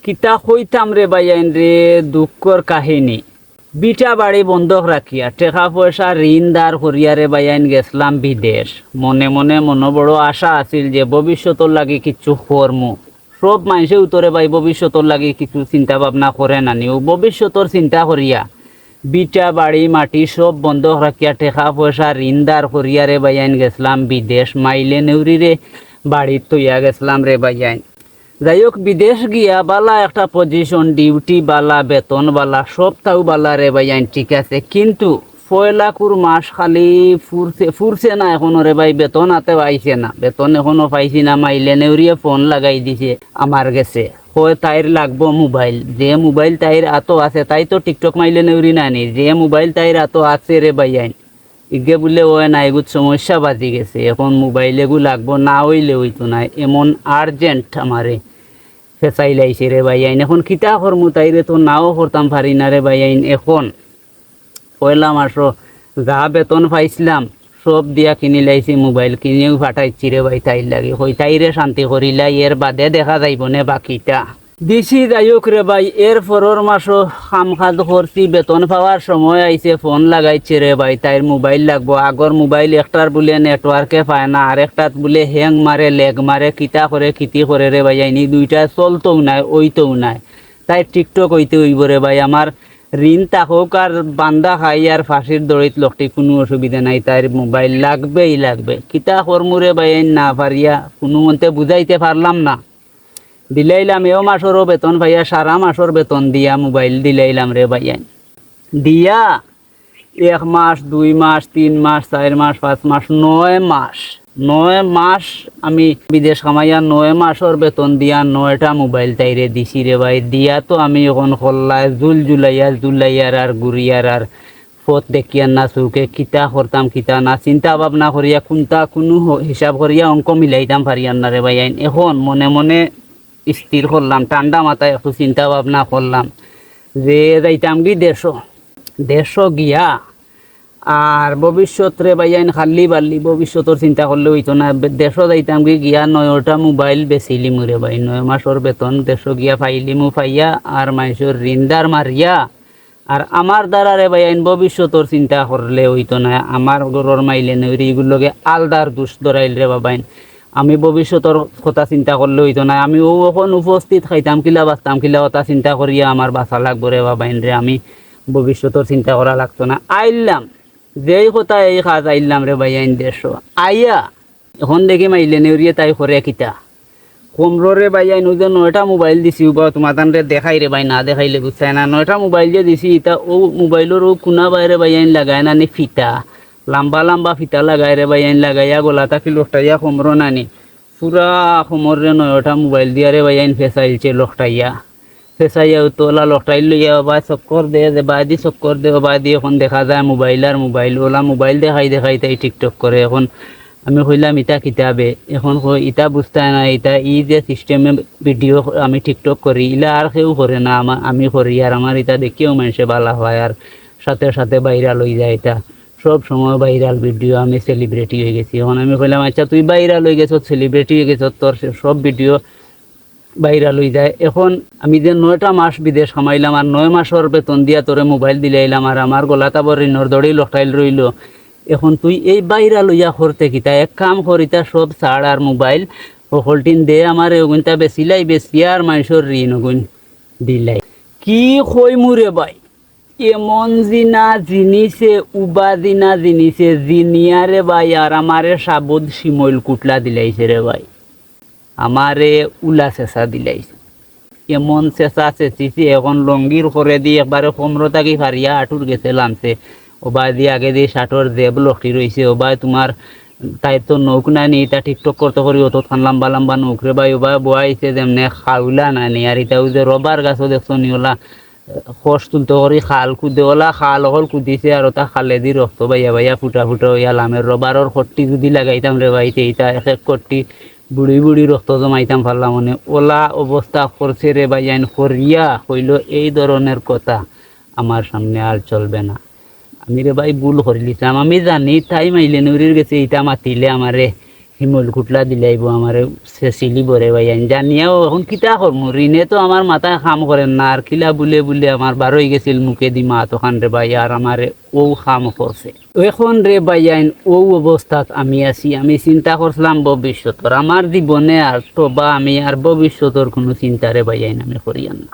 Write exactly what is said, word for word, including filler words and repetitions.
কিতা কইতাম রে ভাইয়াইন রে, দুঃখর কাহিনী। ভিটা বাড়ি বন্ধক রাখিয়া, টেকা পয়সা ঋণ ধার করিয়া রে ভাইয়াইন গেছলাম বিদেশ। মনে মনে মনো বড় আশা আছিল যে ভবিষ্যতর লাগি কিছু করমু। সব মানষে উতরে ভাই ভবিষ্যতর লাগি কিছু চিন্তা ভাবনা করে না নি। অউ ভবিষ্যতর চিন্তা করিয়া ভিটা বাড়ি মাটি সব বন্ধক রাখিয়া টেকা পয়সা ঋণ ধার করিয়া রে ভাইয়াইন গেছলাম বিদেশ। মাইলে নেউরিরে বাড়িত থইয়া গেছলাম রে ভাইয়াইন। যাই হোক, বিদেশ গিয়া বালা একটা position, duty বালা, বেতন বালা, সবতাউ বালা রে ভাইয়াইন, ঠিক আছে। কিন্তু পয়লাকুর মাস খালি ফুরছে, ফুরছে না এখনো রে ভাই, বেতন আতে পাইছে না, বেতন এখনো পাইছি না। মাইলে নেউরিয়ে phone লাগাই দিছে আমার গেছে, কয় তাইর লাগবো mobile। যে mobile তাইর আতো আছে, তাই তো TikTok মাইলে নেউরি নানি, যে mobile তাইর আতো আছে রে ভাইয়াইন, ইগে বুলে অয় না, এগুত সমস্যা বাজি গেছে, এখন mobile এগু লাগবো, না অইলে অইতো নায়, এমন urgent আমারে ফেসাইলাইছে রে ভাইয়াইন। এখন কিতা করমু, তাইরে তো নাও করতাম পারি না রে ভাইয়াইন। এখন পয়লা মাসো যা বেতন পাইছলাম, সব দিয়া কিনিলাইছি mobile, কিনিউ ফাটাইছি রে ভাই তাইর লাগি। কই তাইরে শান্তি করিলাই, এর বাদে দেখা যাইবো নে বাকিটা। দিছি যাই হোক রে ভাই, এর পরর মাসো কাম কাজ করছি, বেতন পাওয়ার সময় আইছে, phone লাগাইছে রে ভাই, তাইর mobile লাগবো। আগর mobile একটার বুলে network এ পায় না, আরেকটাত বুলে hang মারে, lag মারে, কিতা করে কিতি করে রে ভাইয়াইন, ই দুইটা চলতোউ নায়, অইতোউ নায়। তাইর TikTok অইতে অইবো রে ভাই। আমার ঋণ থাকউক আর বান্দা খাই আর ফাঁসির দড়িত লটকি, কুনু অসুবিধা নাই, তাইর mobile লাগবেই লাগবে। কিতা করমু রে ভাইয়াইন, না পারিয়া কুনু মন্তে বুঝাইতে পারলাম না। দিলাইলাম, এও মাসরও বেতন পাইয়া সারা মাসর বেতন দিয়া mobile দিলাইলাম রে ভাইয়াইন। দিয়া এক মাস, দুই মাস, তিন মাস, চাইর মাস, পাঁচ মাস, নয় মাস, নয় মাস আমি বিদেশ কামাইয়া নয় মাসর বেতন দিয়া নয়টা mobile তাইরে দিছি রে ভাই। দিয়া তো আমি এখন কল্লায় জুল জুলাইয়া জুলাইয়ার আর ঘুরিয়ার আর পথ দেখিয়ার না চউখে, কিতা করতাম কিতা না, চিন্তা ভাবনা করিয়া কুনটা কুনু হ-, হিসাব করিয়া অঙ্ক মিলাইতাম পারিয়ার না রে ভাইয়াইন। এখন মনে মনে স্থির করলাম, ঠান্ডা মাথায় একটু চিন্তা ভাবনা করলাম যে যাইতামগি দেশো, দেশো গিয়া আর ভবিষ্যৎ রে ভাইয়াইন খাল্লি বাল্লি ভবিষ্যতর চিন্তা করলে অইতো না। বে-, দেশো যাইতামগি গিয়া নয়টা mobile বেচিলিমু রে ভাই, নয় মাসর বেতন দেশো গিয়া পাইলিমু, পাইয়া আর মানষর ঋণদার মারিয়া আর আমার দ্বারা রে ভাইয়াইন ভবিষ্যতর চিন্তা করলে অইতো না। আমার ঘরর মাইলে নেউরি ইগুর লগে আলদার দুষ ধরাইল রে বাবাইন। আমি ভবিষ্যতর কথা চিন্তা করলে অইতো না। আমি অউ অখন উপস্থিত খাইতাম কিলা, বাঁচতাম কিলা, অতা চিন্তা করিয়া আমার বাঁচা লাগবো রে বাবাইন রে। আমি ভবিষ্যতর চিন্তা করা লাগতো না। আইলাম, যেই কথা এই কাজ, আইলাম রে ভাইয়াইন দেশো। আইয়া এখন দেখি মাইলে নেউরিয়ে তাই করে কিতা। কমররে ভাইয়াইন, অউ যে নয়টা mobile দিছি, উবাও তুমাতানরে দেখাই রে ভাই, না দেখাইলে বুঝতায় না। নয়টা mobile যে দিছি, ইতা অউ mobileর অউ কুনা বাইরে ভাইয়াইন লাগায় না নি ফিতা, লাম্বা লাম্বা ফিতা লাগায় রে ভাইয়াইন, লাগাইয়া গলা থাকি লটকাইয়া কমরো নানি, পুরা কমররে নয়টা mobile দিয়া রে ভাইয়াইন ফেসাইলছে লটকাইয়া। ফেসাইয়া উতলা লটাইল লইয়া ওবায় চক্কর দে, যে বায়দি চক্কর দে, ওবায়দি এখন দেখা যায় mobile আর mobile। ওলা mobile দেখাই দেখাই তাই TikTok করে। এখন আমি কইলাম, "ইতা কিতা বে?" এখন কয়, "ইতা বুঝতায় না, ইতা ই যে systemএ video আমি TikTok করি, ইলা আর কেউ করে না, আমা-, আমি করি, আর আমার ইতা দেখিয়াউ মানষে বালা পায়, আর সাথে সাথে viral অই যায় ইতা। সব সময় viral video, আমি celebrity অই গেছি।" এখন আমি কইলাম, "আচ্ছা, তুই viral অই গেছত, celebrity অই গেছত, তোর সে-, সব video viral অই যায়। এখন আমি যে নয়টা মাস বিদেশ কামাইলাম আর নয় মাসর বেতন দিয়া তোরে mobile দিলাইলাম আর আমার গলাত আবার ঋণর দড়ি লটকাইল রইলো। এখন তুই এই viral অইয়া করতে কিতা? এক কাম কর, ইতা সব ছাড় আর mobile হকলটিন দে আমারে, অগুইনতা বেচিলাই বেচিয়া আর মানষর ঋণ অগুইন দিলাই।" কি কইমু রে ভাই, এমন জিনা জিনিসে, উবা জিনা জিনিসে জিনিয়া রে ভাই, আর আমারে সাবুদ শিমইল কুটলা দিলাইছে রে ভাই। আমারে উলা চেঁচা দিলাইছে। এমন চেঁচা চেঁচিছে, এখন লঙ্গির করেদি একবারে কমরো থাকি ফারিয়া আটুর গেছে লামছে। ওবায়দি আগেদি শার্টর জেব লটকি রইছে। ওবায় তুমার তাইর তো নৌক নানি, ইতা TikTok করতে করি অতখান লাম্বা লাম্বা নৌক রে ভাই। ওবায় বওয়াইছে যেমনে খাউলা নানি, আর ইতা অউ যে rubber গাছো দেখছো নি ওলা, খস তুলতো করি খাল কুদে, ওলা খাল অকল কুদিছে, আর ওতা খালেদি রক্ত বাইয়া বাইয়া ফুটা ফুটা অইয়া লামের। Rubberর কট্টি যুদি লাগাইতাম রে ভাই, তে ইতা এক এক কট্টি বুড়ি বুড়ি রক্ত জমাইতাম পারলাম অনে। ওলা অবস্থা করছে রে ভাইয়াইন, করিয়া কইলো, "এই ধরনের কথা আমার সামনে আর চলবে না।" আমি রে ভাই ভুল করিলিছলাম। আমি জানি তাই মাইলে নুরির গেছে ইতা মাতিলে আমারে হিমল কুটলা দিলাইবো আমারে, ছেছিলিবো রে ভাইয়াইন। জানিয়াও এখন কিতা করমু, ঋণে তো আমার মাথায় কাম করের না, আর কিলা বুলে বুলে আমার বারই গেছিল মুখেদি মাত অখান রে ভাই, আর আমারে অউ কাম করছে। এখন রে ভাইয়াইন, অউ অবস্থাত আমি আছি, আমি চিন্তা করছিলাম ভবিষ্যতর, আমার জীবনে আর তো বা আমি আর ভবিষ্যতর কুনু চিন্তা রে ভাইয়াইন আমি করিয়ার না।